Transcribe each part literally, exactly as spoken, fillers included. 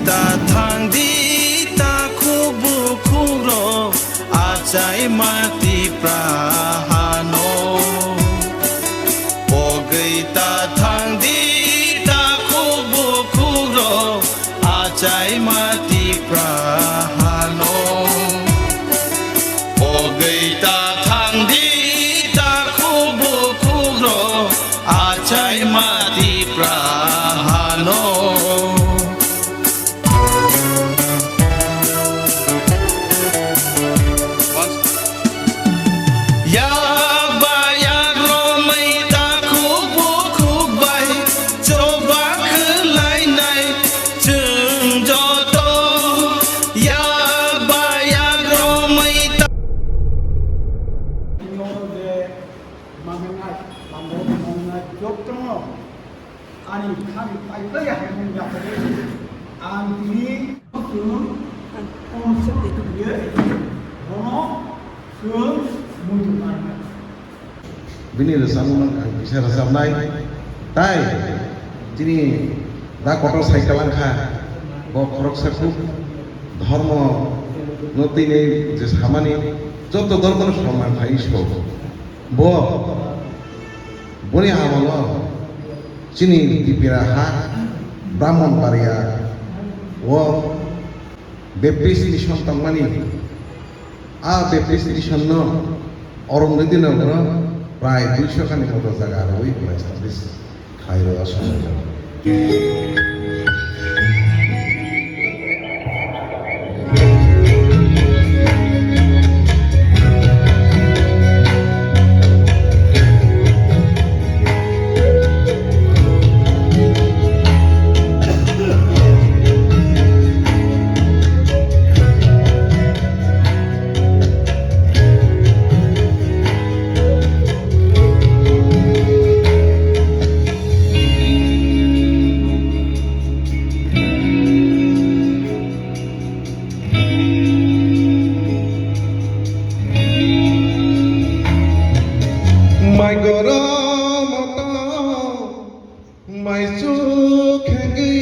Ta thang di takhuk bukhuk rok achai ma Tipra hano. Pogwi ta thang di takhuk bukhuk rok achai ma Tipra hano. Pogwi ta thang di takhuk bukhuk rok achai ma Tipra hano. Yak ba yak romwi takhuk bukhuk bai choba khwlainai chwng joto. Yak ba yak romwi ta- Mangnai, mangnai, mangnai, jotono. Ani khani pailai hai mung yakarwi ang tini chwng om se twi twi ye bono chwng muitu narwknai. Bini rwchapmung ang kisa rwchapnai. Tai chini da kotor cycle wngkha, bo khoroksa kuk dhormo no tini je samani joto dhormo no soman khai isko. Bo, boni amolo chini Tipra ha Brahmanbaria o Baptist mission tongmani, a Baptist mission no Arundhati Nagar o prai duiso khani moto jaga rwi pura establish. Mai goro moto, mai chuk khengwi,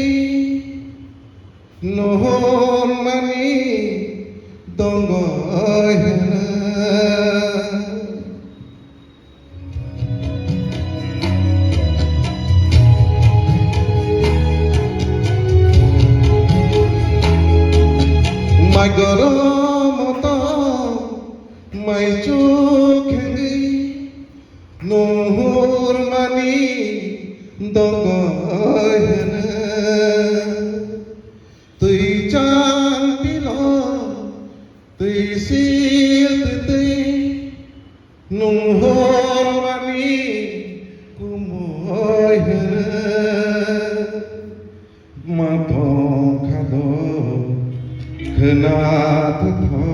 nuhur mani dongoi hwnwi. Mai goro moto, mai chuk khengwi, nuhur mani dongoi hwnwi. Twi chang tilo, twi sil twi twi, nung hor bani kumoi hwnwi. Ma tong kha do khwna thotho,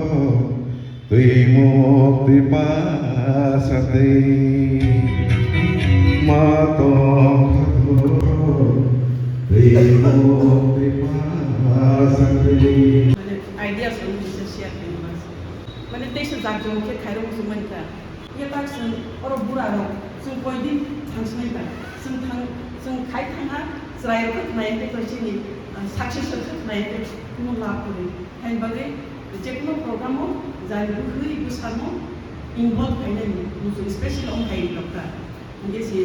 twi muk twi pasa twi. Ma tong kha do twi muk twi pasa twi. Mane ideas rok nini se share khaina bagwi. Mane teisa jak jom khe khairok muchung mankha. Ye tak chwng oro bura rok chwng koi din thangsnai ba. Chwng thang, chwng khai thangha chwrai rok khe khwnai khe to chini, ah, success rok khe khwnai khe kuno lab kwrwi. Hai bagwi je kuno program o jani bwkhwi bwsano involve khainani muchung special ong hai rok ta. Hingke se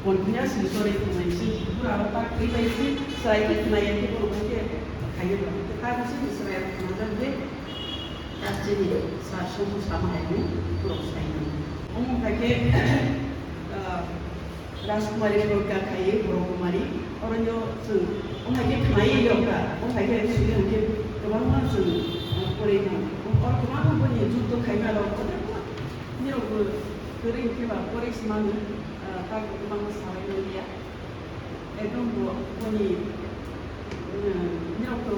continuously chori tongnai, se bura rok tak twi bai se chwrai khe khwnai ya khe borok hingke khaio ba. Hingke tak se chwrai rok khwnajak je tak chini sa somo sama hai ni borok sai ni. Omo hai khe, ah, Rajkumari Khorka khai Boro Kumari, oro no chwng omo hai khe khwnai yok kha, omo hai khe suri hingke kwbangma chwng, ah, porei nang. Oro kwbangma boni jukto khaima rok, nirok bo kwrwi hingke ba porei se mano, ah, tak kwbangma salai manliya. Ekdom bo, boni, ah, nirok to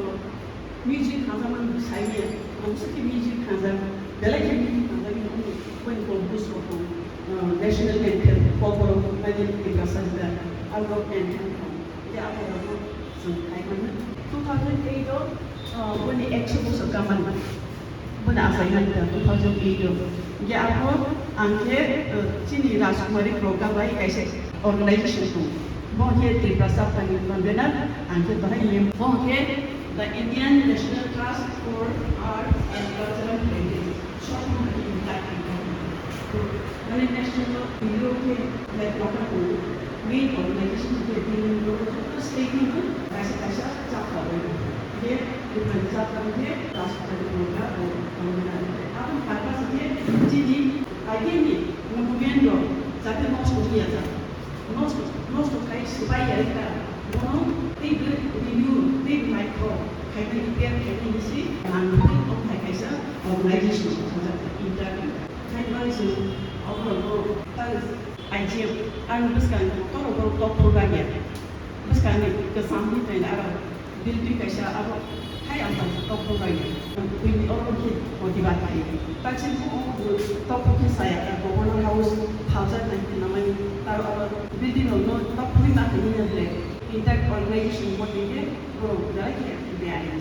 music khanjakmani bwsai maya, ang bwswk khe music khanjak, belai khe music khanjak, boni, boni compose rok tong, ah, national anthem, kokborok, mane Tiprasa jila, abo anthem tong. Tei abo rok chwng khai mano. Two thousand eight o, ah, boni ekso bosor kamani. Boni achaimani da two thousand eight o. Hingke abo ang khe, eh, chini Rajkumari Khorka bai kaisa organization tongo. Bo khe Tripura Saptani convener, ang khe bahai mem-, bo khe The Indian National Task for Arts and Cultural Heritage, short form hai khe I N T A C. Mane national hero khe, like, waka ko main organization khe bini logo joto state ni kaisa kaisa chapter bai. Je different chapter khe task force program o tongmani. Aboni purpose khe chini aigini movement rok jate nosto wngya jak. Nosto, nosto khai swbai ya wngkha. Bono teibo renew, teibo naithok khaina, repair khaina hinwi se nang tei omo hai kaisa organization sajak interview. Khai mani se oborok bo tang I G F ang bwskang kotor oborok top phuru bagya. Bwskangni kwcham ni tei aro building kaisa abo hai ang bai tok bai buini oro khe motivat khai. Tachi bo tok khe saya ta Governor House thaujak nai khe namai ta abo building rok no tok phuri ma khe nina ble intact organization bo tei khe borok belai khe beyari.